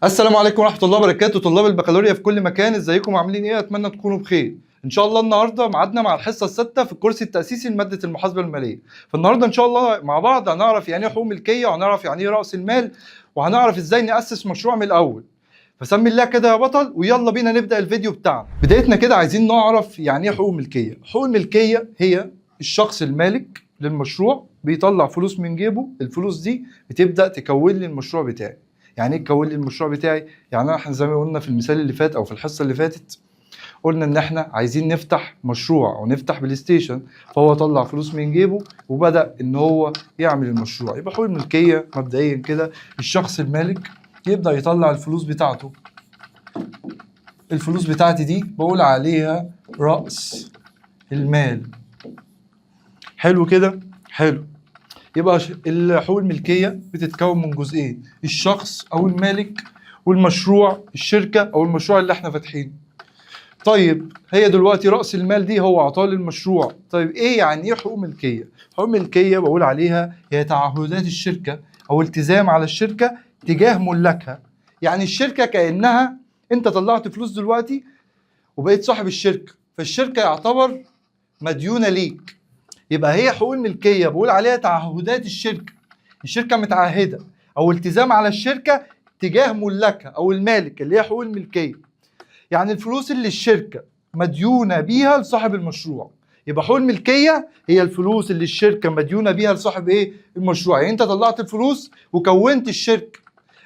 السلام عليكم ورحمة الله وبركاته، طلاب البكالوريا في كل مكان، ازيكم؟ عاملين ايه؟ اتمنى تكونوا بخير. ان شاء الله النهارده ميعادنا مع الحصة السادسة في الكورس التأسيسي لمادة المحاسبة المالية. فالنهارده ان شاء الله مع بعض هنعرف يعني ايه حقوق ملكية، وهنعرف يعني ايه رأس المال، وهنعرف ازاي نأسس مشروع من الاول. فسمي الله كده يا بطل، ويلا بينا نبدأ الفيديو بتاعنا. بدايتنا كده عايزين نعرف يعني ايه حقوق ملكية. حقوق الملكية هي الشخص المالك للمشروع بيطلع فلوس من جيبه، الفلوس دي بتبدأ تكون لي المشروع بتاعي. يعني ايه تكون لي المشروع بتاعي؟ يعني احنا زي ما قلنا في المثال اللي فات او في الحصة اللي فاتت، قلنا ان احنا عايزين نفتح مشروع او نفتح بلاي ستيشن، فهو طلع فلوس من جيبه وبدا ان هو يعمل المشروع. يبقى حقوق الملكية مبدئيا كده الشخص المالك يبدا يطلع الفلوس بتاعته. الفلوس بتاعتي دي بقول عليها راس المال. حلو كده؟ حلو. يبقى الحقوق الملكية بتتكون من جزئين: الشخص أو المالك، والمشروع، الشركة أو المشروع اللي احنا فاتحينه. طيب، هي دلوقتي رأس المال دي هو عطاه للمشروع. طيب، ايه يعني ايه حقوق ملكية؟ حقوق ملكية بقول عليها هي تعهدات الشركة أو التزام على الشركة تجاه ملاكها. يعني الشركة كأنها انت طلعت فلوس دلوقتي وبقيت صاحب الشركة، فالشركة يعتبر مديونة ليك. يبقى هي حقوق الملكية بقول عليها تعهدات الشركه، الشركة متعهده او التزام على الشركة تجاه ملاكها او المالك اللي هي حقوق الملكيه. يعني الفلوس اللي الشركة مديونه بيها لصاحب المشروع. يبقى حقوق الملكية هي الفلوس اللي الشركة مديونه بيها لصاحب ايه؟ المشروع. يعني انت طلعت الفلوس وكونت الشركه،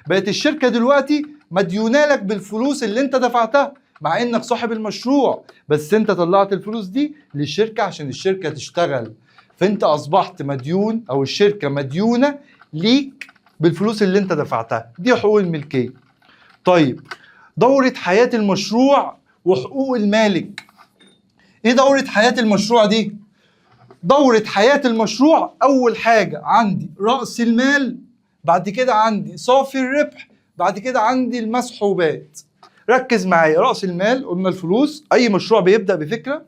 بقت الشركة دلوقتي مديونه لك بالفلوس اللي انت دفعتها، مع انك صاحب المشروع، بس انت طلعت الفلوس دي للشركة عشان الشركة تشتغل، فانت اصبحت مديون او الشركة مديونه ليك بالفلوس اللي انت دفعتها. دي حقوق الملكيه. طيب، دوره حياة المشروع وحقوق المالك. ايه دوره حياة المشروع دي؟ دوره حياة المشروع اول حاجة عندي راس المال، بعد كده عندي صافي الربح، بعد كده عندي المسحوبات. ركز معايا. راس المال قلنا الفلوس. اي مشروع بيبدا بفكره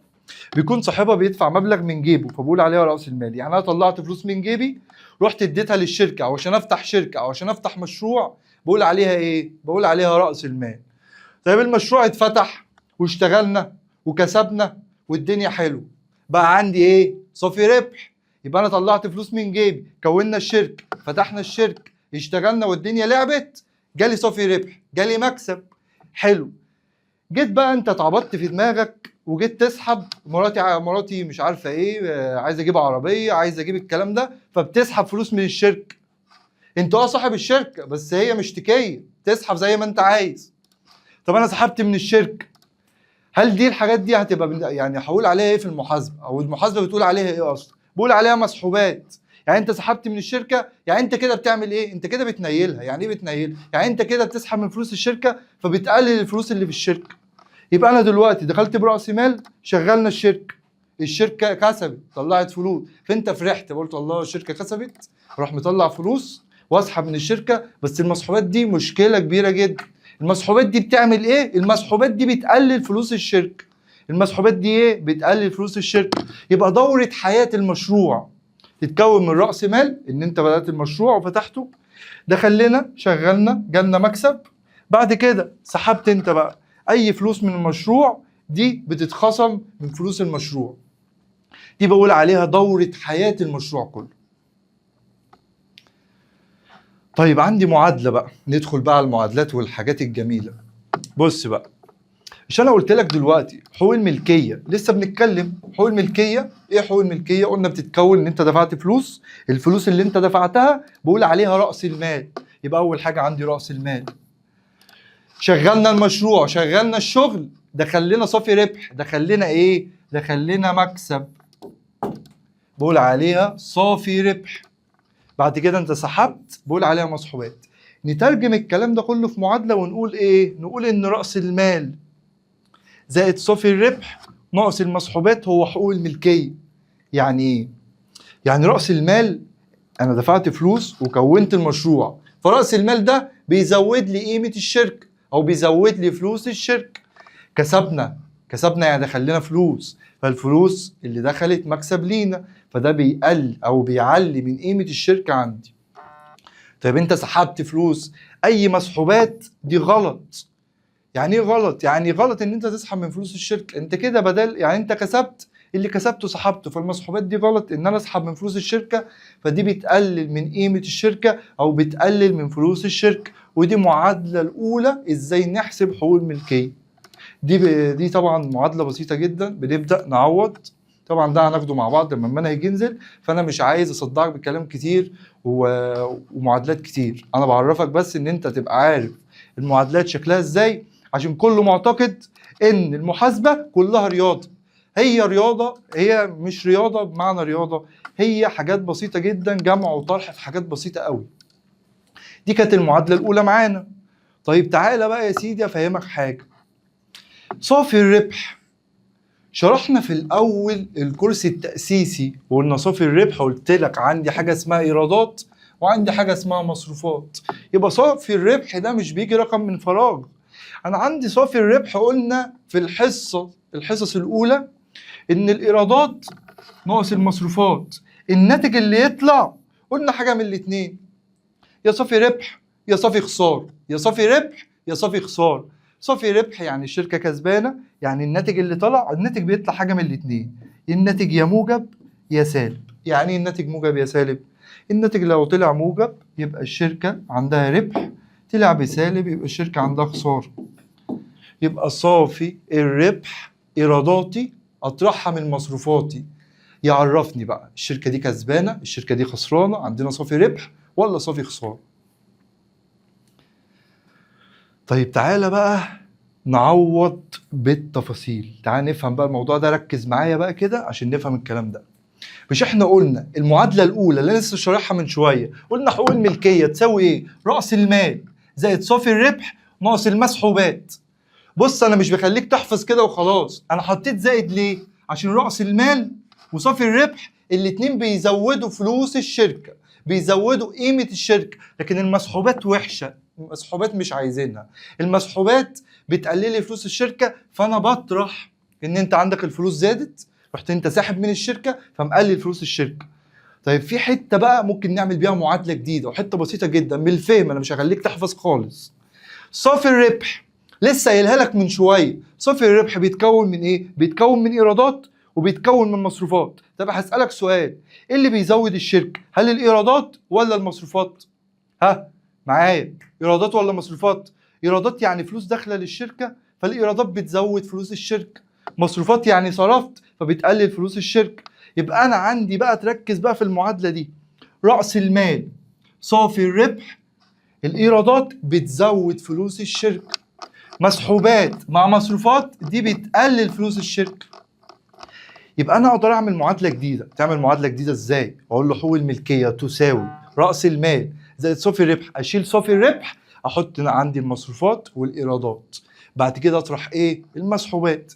بيكون صاحبها بيدفع مبلغ من جيبه، فبقول عليها راس المال. يعني انا طلعت فلوس من جيبي، رحت اديتها للشركة او عشان افتح شركة او عشان افتح مشروع، بقول عليها ايه؟ بقول عليها راس المال. طيب، المشروع اتفتح واشتغلنا وكسبنا والدنيا حلوه، بقى عندي ايه؟ صافي ربح. يبقى انا طلعت فلوس من جيبي، كونا الشركه، فتحنا الشركه، اشتغلنا والدنيا لعبت، جالي صافي ربح، جالي مكسب حلو. جيت بقى انت اتعبطت في دماغك وجيت تسحب، مراتي مش عارفه ايه، عايز اجيب عربيه، عايز اجيب الكلام ده، فبتسحب فلوس من الشركة. انت صاحب الشركه، بس هي مشتكيه، تسحب زي ما انت عايز. طب انا سحبت من الشركه، هل دي الحاجات دي هتبقى يعني هقول عليها ايه في المحاسبه؟ او المحاسبة بتقول عليها ايه اصلا؟ بقول عليها مسحوبات. يعني انت سحبت من الشركه، يعني انت كده بتعمل ايه؟ انت كده بتنيلها. يعني ايه بتنيل؟ يعني انت كده بتسحب من فلوس الشركه، فبتقلل الفلوس اللي في الشركه. يبقى انا دلوقتي دخلت براس مال، شغلنا الشركه، الشركة كسبت، طلعت فلوس، فانت فرحت، قلت الله الشركة كسبت، اروح مطلع فلوس واسحب من الشركه. بس المسحوبات دي مشكلة كبيرة جدا. المسحوبات دي بتعمل ايه؟ المسحوبات دي بتقلل فلوس الشركه. المسحوبات دي ايه؟ بتقلل فلوس الشركه. يبقى دوره حياة المشروع تتكون من راس مال، ان انت بدات المشروع وفتحته، دخل لنا، شغلنا، جالنا مكسب، بعد كده سحبت انت بقى اي فلوس من المشروع، دي بتتخصم من فلوس المشروع. دي بقول عليها دورة حياة المشروع كله. طيب، عندي معادلة بقى، ندخل بقى على المعادلات والحاجات الجميلة. بص بقى، مش انا قلت لك دلوقتي حقوق الملكية؟ لسه بنتكلم حقوق الملكية. ايه حقوق الملكية؟ قلنا بتتكون ان انت دفعت فلوس، الفلوس اللي انت دفعتها بقول عليها رأس المال. يبقى اول حاجة عندي رأس المال. شغلنا المشروع، شغلنا الشغل، دخل لنا صافي ربح، دخل لنا ايه؟ دخل لنا مكسب، بقول عليها صافي ربح. بعد كده انت سحبت، بقول عليها مسحوبات. نترجم الكلام ده كله في معادلة ونقول ايه؟ نقول ان رأس المال زائد صافي الربح ناقص المسحوبات هو حقوق الملكية. يعني ايه؟ يعني رأس المال انا دفعت فلوس وكونت المشروع، فرأس المال ده بيزود لي قيمة الشركة او بيزود لي فلوس الشركة. كسبنا، كسبنا يعني دخل لنا فلوس، فالفلوس اللي دخلت مكسب لينا، فده بيقل او بيعلي من قيمة الشركة عندي. طيب، انت سحبت فلوس، اي مسحوبات دي غلط. يعني ايه غلط؟ يعني غلط ان انت تسحب من فلوس الشركة، انت كده بدل يعني انت كسبت اللي كسبته سحبته، فالمسحوبات دي غلط ان انا اسحب من فلوس الشركة، فدي بتقلل من قيمة الشركة او بتقلل من فلوس الشركة. ودي معادلة الاولى ازاي نحسب حقوق الملكية. دي طبعا معادلة بسيطة جدا، بنبدا نعوض. طبعا ده هناخده مع بعض لما المنهج ينزل، فانا مش عايز اصدعك بكلام كتير ومعادلات كتير، انا بعرفك بس ان انت تبقى عارف المعادلات شكلها ازاي، عشان كله معتقد ان المحاسبة كلها رياضة. هي رياضة، هي مش رياضة بمعنى رياضة، هي حاجات بسيطة جدا، جمع وطرح في حاجات بسيطة قوي. دي كانت المعادلة الاولى معانا. طيب تعالى بقى يا سيدي افهمك حاجة. صافي الربح شرحنا في الاول الكورس التاسيسي، وقلنا صافي الربح، قلت لك عندي حاجة اسمها ايرادات وعندي حاجة اسمها مصروفات. يبقى صافي الربح ده مش بيجي رقم من فراغ. انا عندي صافي الربح قلنا في الحصص الاولى ان الايرادات ناقص المصروفات، الناتج اللي يطلع قلنا حاجة من الاتنين، يا صافي ربح يا صافي خسارة، يا صافي ربح يا صافي خسارة. صافي ربح يعني الشركة كسبانه، يعني الناتج اللي طلع، الناتج بيطلع حاجة من الاتنين، الناتج يا موجب يا سالب. يعني ايه الناتج موجب يا سالب؟ الناتج لو طلع موجب يبقى الشركة عندها ربح، طلع بسالب يبقى الشركة عندها خسارة. يبقى صافي الربح ايراداتي اطرحها من مصروفاتي، يعرفني بقى الشركة دي كسبانه، الشركة دي خسرانة، عندنا صافي ربح ولا صافي خسارة. طيب تعالى بقى نعوض بالتفاصيل، تعالى نفهم بقى الموضوع ده، ركز معايا بقى كده عشان نفهم الكلام ده. مش احنا قلنا المعادلة الاولى اللي انا لسه شارحها من شوية، قلنا حقوق الملكية تساوي ايه؟ راس المال زائد صافي الربح ناقص المسحوبات. بص انا مش بخليك تحفظ كده وخلاص، انا حطيت زائد ليه؟ عشان راس المال وصافي الربح الاتنين بيزودوا فلوس الشركة، بيزودوا قيمة الشركة، لكن المسحوبات وحشة، المسحوبات مش عايزينها، المسحوبات بتقللي فلوس الشركة، فانا بطرح ان انت عندك الفلوس زادت، رحت انت ساحب من الشركة فمقلل فلوس الشركة. طيب في حتة بقى ممكن نعمل بيها معادلة جديدة، وحتة بسيطة جدا من الفهم، انا مش هخليك تحفظ خالص. صافي الربح لسه قايلها لك من شوية، صافي الربح بيتكون من ايه؟ بيتكون من ايرادات وبيتكون من مصروفات. طب هسألك سؤال، ايه اللي بيزود الشركة؟ هل الايرادات ولا المصروفات؟ ها معايا، ايرادات ولا مصروفات؟ ايرادات يعني فلوس داخله للشركة، فالايرادات بتزود فلوس الشركة. مصروفات يعني صرفت فبتقلل فلوس الشركة. يبقى انا عندي بقى تركز بقى في المعادلة دي، راس المال صافي الربح الايرادات بتزود فلوس الشركة، مسحوبات مع مصروفات دي بتقلل فلوس الشركة. يبقى انا اقدر اعمل معادلة جديدة. تعمل معادلة جديدة ازاي؟ اقول له حقوق الملكية تساوي راس المال زائد صافي الربح، اشيل صافي الربح احط عندي المصروفات والايرادات، بعد كده اطرح ايه؟ المسحوبات.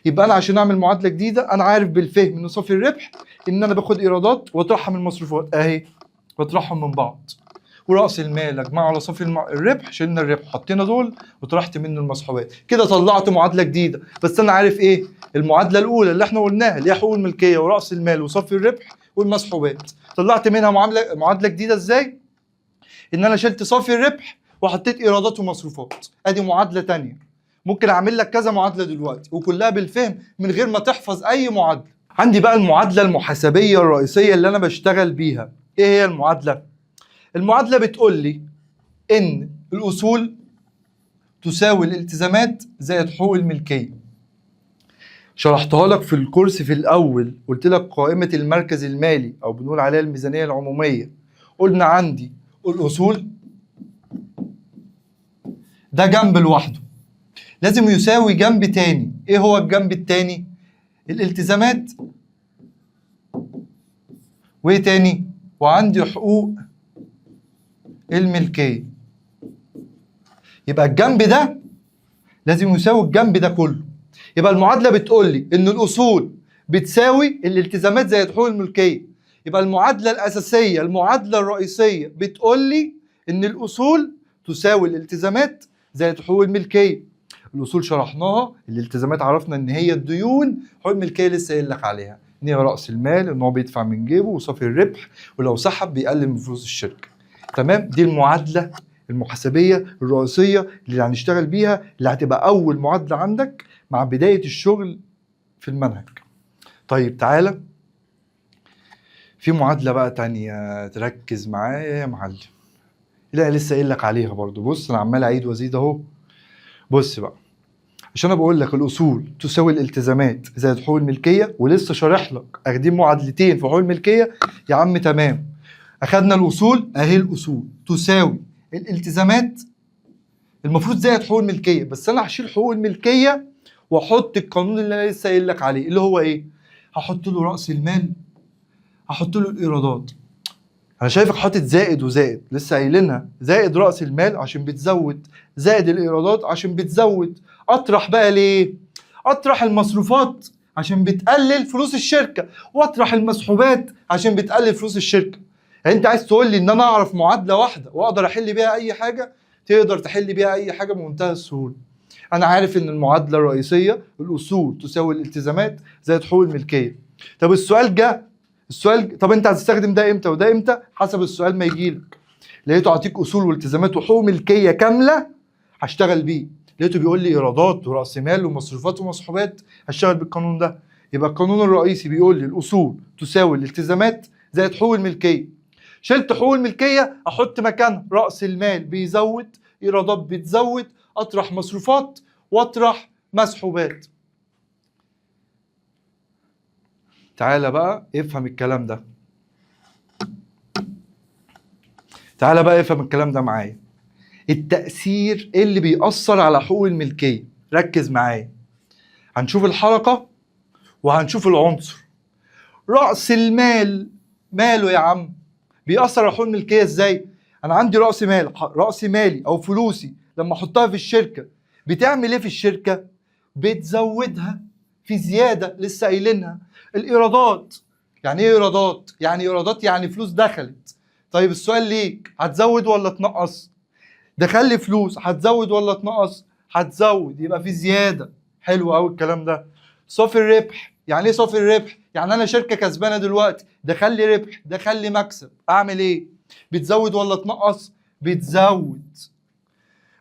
يبقى انا عشان اعمل معادلة جديدة انا عارف بالفهم ان صافي الربح ان انا باخد ايرادات واطرحها من المصروفات اهي، واطرحهم من بعض، وراس المال اجمعه على صافي الربح، شلنا الربح حطينا دول وطرحت منه المسحوبات، كده طلعت معادلة جديدة. بس انا عارف ايه؟ المعادلة الاولى اللي احنا قلناها اللي هي حقوق الملكية وراس المال وصافي الربح والمسحوبات، طلعت منها معادلة جديدة ازاي؟ ان انا شلت صافي الربح وحطيت ايرادات ومصروفات، ادي معادلة تانية. ممكن اعمل لك كذا معادلة دلوقتي وكلها بالفهم من غير ما تحفظ اي معادلة. عندي بقى المعادلة المحاسبيه الرئيسية اللي انا بشتغل بيها. ايه هي المعادلة؟ المعادلة بتقول لي ان الاصول تساوي الالتزامات زائد حقوق الملكية. شرحتها لك في الكورس في الاول، قلت لك قائمة المركز المالي او بنقول عليها الميزانية العمومية. قلنا عندي الاصول ده جنب لوحده لازم يساوي جنب تاني. ايه هو الجنب التاني؟ الالتزامات، وايه تاني؟ وعندي حقوق الملكية. يبقى الجنب ده لازم يساوي الجنب ده كله. يبقى المعادلة بتقول لي ان الاصول بتساوي الالتزامات زائد حقوق الملكية. يبقى المعادلة الأساسية، المعادلة الرئيسية بتقول لي ان الاصول تساوي الالتزامات زائد حقوق الملكية. الاصول شرحناها، الالتزامات عرفنا ان هي الديون، حقوق الملكية لسه قايل لك عليها ان هي رأس المال، ان هو بيدفع من جيبه، وصافي الربح، ولو سحب بيقلل من فلوس الشركة. تمام؟ دي المعادلة المحاسبيه الرئيسية اللي هنشتغل بيها، اللي هتبقى اول معادلة عندك مع بداية الشغل في المنهج. طيب تعالى في معادلة بقى تانية، تركز معايا يا معلم. لا لسه قايل لك عليها برضو. بص انا عمال اعيد وازيد اهو. بص بقى، عشان انا بقول لك الاصول تساوي الالتزامات زائد حقوق الملكية، ولسه شارح لك اخدين معادلتين في حقوق الملكية يا عم. تمام، اخدنا الاصول اهي، الاصول تساوي الالتزامات المفروض زائد حقوق الملكية، بس انا هشيل حقوق الملكية واحط القانون اللي انا لسه قايل لك عليه، اللي هو ايه؟ هحط له راس المال، هحط له الايرادات. انا شايفك حاطط زائد وزائد، لسه قايلينها، زائد راس المال عشان بتزود، زائد الايرادات عشان بتزود. اطرح بقى ليه؟ اطرح المصروفات عشان بتقلل فلوس الشركة، واطرح المسحوبات عشان بتقلل فلوس الشركة. يعني انت عايز تقول لي ان انا اعرف معادلة واحدة واقدر احل بيها اي حاجة؟ تقدر تحل بيها اي حاجة بمنتهى السهولة. انا عارف ان المعادلة الرئيسية الاصول تساوي الالتزامات زائد حقوق الملكية. طب السؤال جه، السؤال طب انت هتستخدم ده امتى وده امتى؟ حسب السؤال ما يجيلك. لقيته عطيك اصول والتزامات وحقوق ملكية كاملة هشتغل بيه. لقيته بيقول لي ايرادات وراس مال ومصروفات ومسحوبات هشتغل بالقانون ده. يبقى القانون الرئيسي بيقول لي الاصول تساوي الالتزامات زائد حقوق الملكية. شلت حقوق الملكية احط مكانها راس المال بيزود، ايرادات بتزود، اطرح مصروفات واطرح مسحوبات. تعالى بقى افهم الكلام ده، تعالى بقى افهم الكلام ده معايا. التأثير اللي بيأثر على حقوق الملكية، ركز معايا. هنشوف الحركة وهنشوف العنصر. رأس المال ماله يا عم؟ بيأثر على حقوق الملكية ازاي؟ أنا عندي رأس مال، رأس مالي أو فلوسي لما أحطها في الشركة بتعمل إيه في الشركة؟ بتزودها، في زيادة لسه قايلينها. الإيرادات، يعني إيه إيرادات؟ يعني إيرادات يعني فلوس دخلت. طيب السؤال ليك، هتزود ولا تنقص؟ دخل لي فلوس، هتزود ولا تنقص؟ هتزود، يبقى في زيادة. حلو قوي الكلام ده. صافي الربح، يعني ايه صافي الربح؟ يعني انا شركة كسبانة دلوقتي، دخل لي ربح، دخل لي مكسب، اعمل ايه؟ بتزود ولا تنقص؟ بتزود.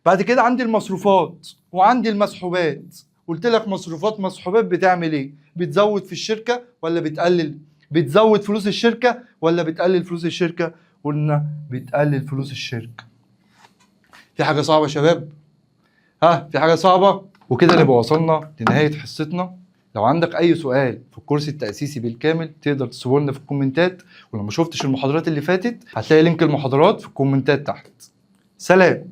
بعد كده عندي المصروفات وعندي المسحوبات. قلت لك مصروفات مسحوبات بتعمل ايه؟ بتزود في الشركة ولا بتقلل؟ بتزود فلوس الشركة ولا بتقلل فلوس الشركة؟ قلنا بتقلل فلوس الشركة. في حاجة صعبة يا شباب؟ ها، في حاجة صعبة؟ وكده نبقى وصلنا لنهاية حصتنا. لو عندك أي سؤال في الكورس التأسيسي بالكامل تقدر تسيبه لنا في الكومنتات، ولو ما شفتش المحاضرات اللي فاتت هتلاقي link المحاضرات في الكومنتات تحت. سلام.